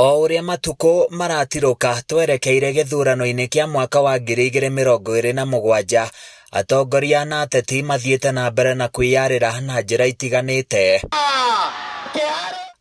O ũrĩa matukũ maratirũka twerekeire gĩthurano-inĩ kĩa mwaka wa 2027, atongoria na ateti mathiĩte na mbere na kwĩyarĩra na njĩra itiganĩte.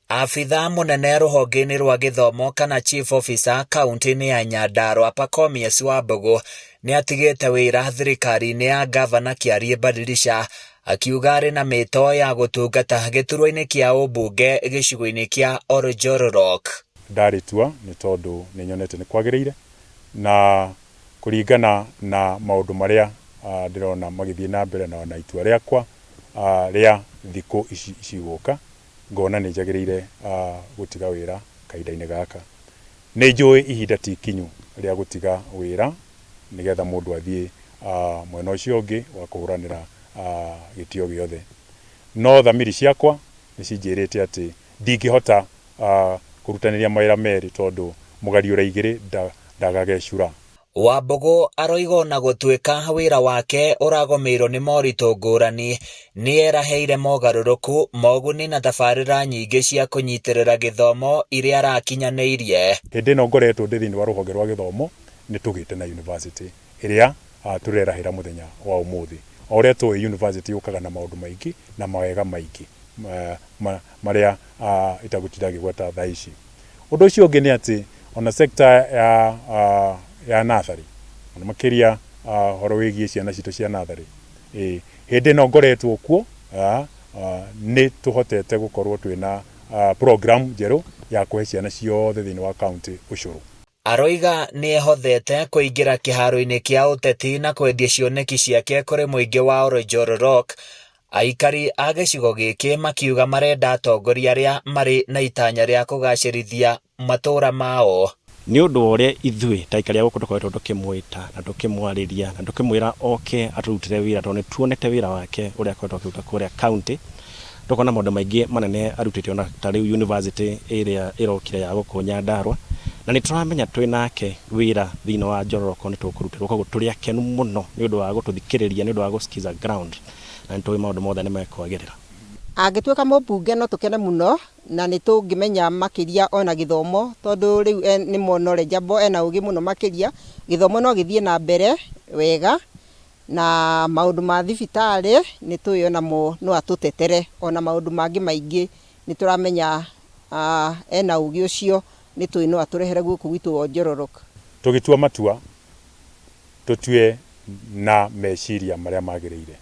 Abithaa mũnene rũhonge-inĩ rwa gĩthomo kana Chief Officer kaunti-inĩ ya Nyandarua Pachomius Wambũgũ nĩ atigĩte wĩra thirikari-inĩ ya ngavana Kĩariĩ Badilisha akiuga arĩ na mĩto ya gũtungata gĩturwa-inĩ kĩa ũmbunge gĩcigo-inĩ kĩa Oljororok. Ndarĩtua nĩ tondũ nĩ nyonete nĩ kwagĩrĩire na kũringana na maũndũ marĩa ndĩrona magĩthiĩ na mbere na ona itua rĩakwa rĩa thikũ ici cigũka, ngona nĩ njagĩrĩire gũtiga wĩra kahinda-inĩ gaka. Nĩ njũĩ ihinda ti ikinyu rĩa gũtiga wĩra nĩgetha mũndũ athiĩ mwena ũcio ũngĩ wa kũhũranĩra gĩtĩo gĩothe. No thamiri ciakwa nĩ cinjĩrĩte atĩ ndingĩhota kũrutanĩria mawĩra merĩ tondũ mũgariũra igĩrĩ ndagagecura. Wambũgũ aroiga ona gũtuĩka wĩra wake ũragomeirwo nĩ moritũ ngũrani, nĩ erahĩire mogarũrũku, moguni na tabarĩra nyingĩ cia kũnyitĩrĩra gĩthomo iria arakinyanĩirie. Hĩndĩ ĩno ngoretwo ndĩ thĩinĩ wa rũhonge rwa gĩthomo nĩ tũgĩte na university ĩrĩa tũrerahĩra mũthenya wa ũmũthĩ. O ũrĩa tũĩ university yũkaga na maũndũ maingĩ na mawega maingĩ marĩa itagũtinda ngĩgweta thaa ici. Ũndũ ũcio ũngĩ nĩ atĩ ona sector ya ya natharĩ mũno makĩria ũhoro wĩgiĩ ciana citũ cia natharĩ, hĩndĩ ĩno ngoretwo kuo nĩ tũhotete gũkorwo twĩna program njerũ ya kũhe ciana ciothe thĩinĩ wa county ũcũrũ. Aroiga nĩ ehothete kũingĩra kĩharo-inĩ kĩa ũteti na kwendia cioneki ciake kũrĩ mũingĩ wa Oljororok. Aikari a gĩcigo gĩkĩ makiuga marenda atongoria arĩa marĩ na itanya rĩa kũgacĩrithia matũũra mao. Nĩ ũndũ wa ũrĩa ithuĩ ta aikari a gũkũ tũkoretwo tũkĩmwĩta na tũkĩmwarĩria na tũkĩmwĩra oke atũrutĩre wĩra tondũ nĩ tuonete wĩra wake ũrĩa akoretwo akĩruta kũrĩa county, tũkona maũndũ maingĩ manene arutĩte ona ta rĩu university ĩrĩa ĩrokire ya gũkũ Nyandarua, na nĩ tũramenya twĩ nake wĩra thĩinĩ wa Njororoko nĩ tũkũrutĩrwo, koguo tũrĩ akenu mũno nĩ ũndũ wa gũtũthikĩrĩria, nĩ ũndũ wa gũsikiza ground. Na nĩ tũĩ maũndũ mothe nĩ mekwagĩrĩra. Angĩtuĩka mũmbunge no tũkene mũno na nĩ tũngĩmenya makĩria ona gĩthomo tondũ rĩu nĩ more knowledgeable, ena ũgĩ mũno makĩria, gĩthomo no gĩthiĩ na mbere wega na maũndũ ma thibitarĩ nĩ tũĩ onamo no atũtetere ona maũndũ mangĩ maingĩ nĩ tũramenya ena ũgĩ ũcio nĩ tũĩ no atũrehere gũkũ gwitũ Oljororok. Tũgĩtua matua tũtue na meciria marĩa magĩrĩire,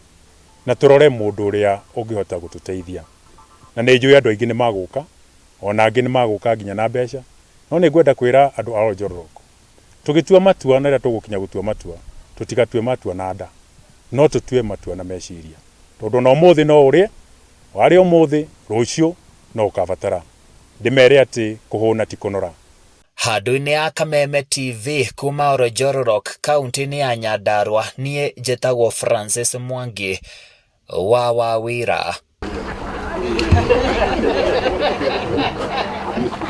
na tũrore mũndũ ũrĩa ũngĩhota gũtũteithia. Na nĩ njũĩ andũ aingĩ nĩ magũka, o na angĩ nĩ magũka nginya na mbeca, no nĩ ngwenda kwĩra andũ a Oljororok, tũgĩtua matua na rĩrĩa tũgũkinya gũtua matua, tũtigatue matua na nda, no tũtue matua na meciria. Tondũ ona ũmũthĩ no ũrĩe, warĩa ũmũthĩ, rũciũ no ũkabatara. Ndĩmere atĩ kũhũna ti kũnora. Handũ-inĩ ya Kameme TV kuma Oljororok kaunti-inĩ ya Nyandarua, niĩ njĩtagwo Francis Mwangi wa Wawira.